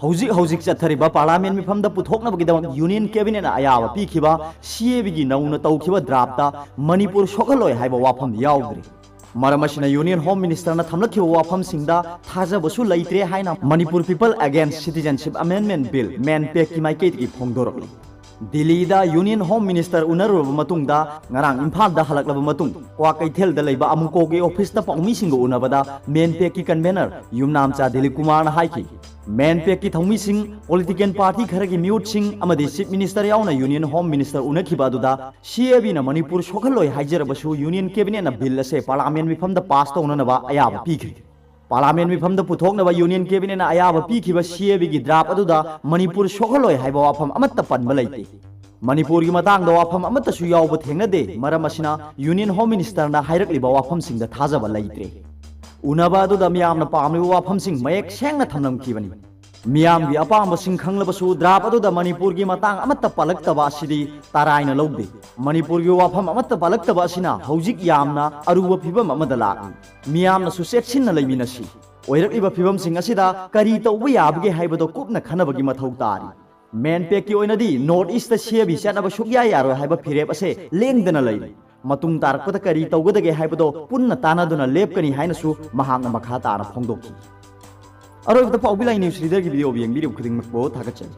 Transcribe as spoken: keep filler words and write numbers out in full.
ꯍꯧꯖꯤꯛ ꯍꯧꯖꯤꯛ ꯆꯠꯊꯔꯤꯕ ꯄꯥꯔꯂꯥꯃꯦꯟ ꯃꯤꯐꯝꯗ ꯄꯨꯊꯣꯛꯅꯕꯒꯤꯗꯃꯛ ꯌꯨꯅꯤꯌꯟ ꯀꯦꯕꯤꯅꯦꯠꯅ ꯑꯌꯥꯕ ꯄꯤꯈꯤꯕ ꯁꯤ ꯑꯦ ꯕꯤꯒꯤ ꯅꯧꯅ ꯇꯧꯈꯤꯕ ꯗ꯭ꯔꯥꯐꯇ ꯃꯅꯤꯄꯨꯔ ꯁꯣꯛꯍꯜꯂꯣꯏ ꯍꯥꯏꯕ ꯋꯥꯐꯝ ꯌꯥꯎꯗ꯭ꯔꯤ꯫ ꯃꯔꯝ ꯑꯁꯤꯅ ꯌꯨꯅꯤꯌꯟ ꯍꯣꯝ ꯃꯤꯅꯤꯁꯇꯔꯅ ꯊꯝꯂꯛꯈꯤꯕ ꯋꯥꯐꯝꯁꯤꯡꯗ ꯊꯥꯖꯕꯁꯨ ꯂꯩꯇ꯭ꯔꯦ ꯍꯥꯏꯅ Manipur people against citizenship amendment bill, ꯃꯦꯟꯄꯦꯛꯀꯤ ꯃꯥꯏꯀꯩꯗꯒꯤ ꯐꯣꯡꯗꯣꯔꯛꯂꯤ꯫ ꯗꯤꯜꯂꯤꯗ ꯌꯨꯅꯤꯌꯟ ꯍꯣꯝ ꯃꯤꯅꯤꯁꯇꯔ ꯎꯅꯔꯨꯔꯕ ꯃꯇꯨꯡꯗ ꯉꯔꯥꯡ ꯏꯝꯐꯥꯜꯗ ꯍꯜꯂꯛꯂꯕ ꯃꯇꯨꯡ ꯀ꯭ꯋꯥꯀꯩꯊꯦꯜꯗ ꯂꯩꯕ ꯑꯃꯨꯀꯣꯒꯤ ꯑꯣꯐꯤꯁꯇ ꯄꯥꯎꯃꯤꯁꯤꯡꯒ ꯎꯅꯕꯗ ꯃꯦꯟꯄꯦꯛꯀꯤ ꯀꯟꯚꯦꯅꯔ ꯌꯨꯝꯅꯥꯝꯆꯥ ꯗꯤꯂꯤꯞ ꯀꯨꯃꯥꯔꯅ ꯍꯥꯏꯈꯤ, ꯃꯦꯟꯄꯦꯛꯀꯤ ꯊꯧꯃꯤꯁꯤꯡ, ꯄꯣꯂꯤꯇꯤꯀꯦꯜ ꯄꯥꯔꯇꯤ ꯈꯔꯒꯤ ꯃꯤꯍꯨꯠꯁꯤꯡ ꯑꯃꯗꯤ ꯆꯤꯐ ꯃꯤꯅꯤꯁꯇꯔ ꯌꯥꯎꯅ ꯌꯨꯅꯤꯌꯟ ꯍꯣꯝ ꯃꯤꯅꯤꯁꯇꯔ ꯎꯅꯈꯤꯕ ꯑꯗꯨꯗ ꯁꯤ ꯑꯦ ꯕꯤꯅ ꯃꯅꯤꯄꯨꯔ ꯁꯣꯛꯍꯜꯂꯣꯏ ꯍꯥꯏꯖꯔꯕꯁꯨ ꯌꯨꯅꯤꯌꯟ ꯀꯦꯕꯤꯅꯦꯠꯅ ꯕꯤꯜ ꯑꯁꯦ ꯄꯥꯔꯂꯥꯃꯦꯟ ꯃꯤꯐꯝꯗ ꯄꯥꯁ ꯇꯧꯅꯅꯕ ꯑꯌꯥꯕ ꯄꯤꯈ꯭ꯔꯦ꯫ ꯄꯥꯔꯂꯥꯃꯦꯟ ꯃꯤꯐꯝꯗ ꯄꯨꯊꯣꯛꯅꯕ ꯌꯨꯅꯤꯌꯟ ꯀꯦꯕꯤꯅꯦꯠꯅ ꯑꯌꯥꯕ ꯄꯤꯈꯤꯕ ꯁꯤ ꯑꯦ ꯕꯤꯒꯤ ꯗ꯭ꯔꯥꯐ ꯑꯗꯨꯗ ꯃꯅꯤꯄꯨꯔ ꯁꯣꯛꯍꯜꯂꯣꯏ ꯍꯥꯏꯕ ꯋꯥꯐꯝ ꯑꯃꯠꯇ ꯄꯟꯕ ꯂꯩꯇꯦ꯫ ꯃꯅꯤꯄꯨꯔꯒꯤ ꯃꯇꯥꯡꯗ ꯋꯥꯐꯝ ꯑꯃꯠꯇꯁꯨ ꯌꯥꯎꯕ ꯊꯦꯡꯅꯗꯦ꯫ ꯃꯔꯝ ꯑꯁꯤꯅ ꯌꯨꯅꯤꯌꯟ ꯍꯣꯝ ꯃꯤꯅꯤꯁꯇꯔꯅ ꯍꯥꯏꯔꯛꯂꯤꯕ ꯋꯥꯐꯝꯁꯤꯡꯗ ꯊꯥꯖꯕ ꯂꯩꯇ꯭ꯔꯦ꯫ ꯎꯅꯕ ꯑꯗꯨꯗ ꯃꯤꯌꯥꯝꯅ ꯄꯥꯝꯂꯤꯕ ꯋꯥꯐꯝꯁꯤꯡ ꯃꯌꯦꯛ ꯁꯦꯡꯅ ꯊꯝꯂꯝꯈꯤꯕꯅꯤ꯫ ꯃꯤꯌꯥꯝꯒꯤ ꯑꯄꯥꯝꯕꯁꯤꯡ ꯈꯪꯂꯕꯁꯨ ꯗ꯭ꯔꯥꯐ ꯑꯗꯨꯗ ꯃꯅꯤꯄꯨꯔꯒꯤ ꯃꯇꯥꯡ ꯑꯃꯠꯇ ꯄꯜꯂꯛꯇꯕ ꯑꯁꯤꯗꯤ ꯇꯔꯥꯏꯅ ꯂꯧꯗꯦ꯫ ꯃꯅꯤꯄꯨꯔꯒꯤ ꯋꯥꯐꯝ ꯑꯃꯠꯇ ꯄꯜꯂꯛꯇꯕ ꯑꯁꯤꯅ ꯍꯧꯖꯤꯛ ꯌꯥꯝꯅ ꯑꯔꯨꯕ ꯐꯤꯕꯝ ꯑꯃꯗ ꯂꯥꯛꯂꯤ꯫ ꯃꯤꯌꯥꯝꯅꯁꯨ ꯆꯦꯛꯁꯤꯟꯅ ꯂꯩꯃꯤꯟꯅꯁꯤ꯫ ꯑꯣꯏꯔꯛꯂꯤꯕ ꯐꯤꯕꯝꯁꯤꯡ ꯑꯁꯤꯗ ꯀꯔꯤ ꯇꯧꯕ ꯌꯥꯕꯒꯦ ꯍꯥꯏꯕꯗꯣ ꯀꯨꯞꯅ ꯈꯟꯅꯕꯒꯤ ꯃꯊꯧ ꯇꯥꯔꯤ꯫ ꯃꯦꯟꯄꯦꯛꯀꯤ ꯑꯣꯏꯅꯗꯤ ꯅꯣꯔꯠ ꯏꯁꯇ ꯁꯤ ꯑꯦ ꯕꯤ ꯆꯠꯅꯕ ꯁꯨꯛꯌꯥ ꯌꯥꯔꯣꯏ ꯍꯥꯏꯕ ꯐꯤꯔꯦꯞ ꯑꯁꯦ ꯂꯦꯡꯗꯅ ꯂꯩꯔꯤ꯫ ꯃꯇꯨꯡ ꯇꯥꯔꯛꯄꯗ ꯀꯔꯤ ꯇꯧꯒꯗꯒꯦ ꯍꯥꯏꯕꯗꯣ ꯄꯨꯟꯅ ꯇꯥꯟꯅꯗꯨꯅ ꯂꯦꯞꯀꯅꯤ ꯍꯥꯏꯅꯁꯨ ꯃꯍꯥꯛꯅ ꯃꯈꯥ ꯇꯥꯅ ꯐꯣꯡꯗꯣꯛꯈꯤ꯫ ꯑꯔꯣꯏꯕꯗ ꯄꯥꯎꯕꯤ ꯂꯥꯏ ꯅ꯭ꯌꯨꯁ ꯂꯤꯗꯔꯒꯤ ꯚꯤꯗꯤꯑꯣ ꯌꯦꯡꯕꯤꯔꯤꯕ ꯈꯨꯗꯤꯡꯃꯛꯄꯨ ꯊꯥꯒꯠꯆꯔꯤ꯫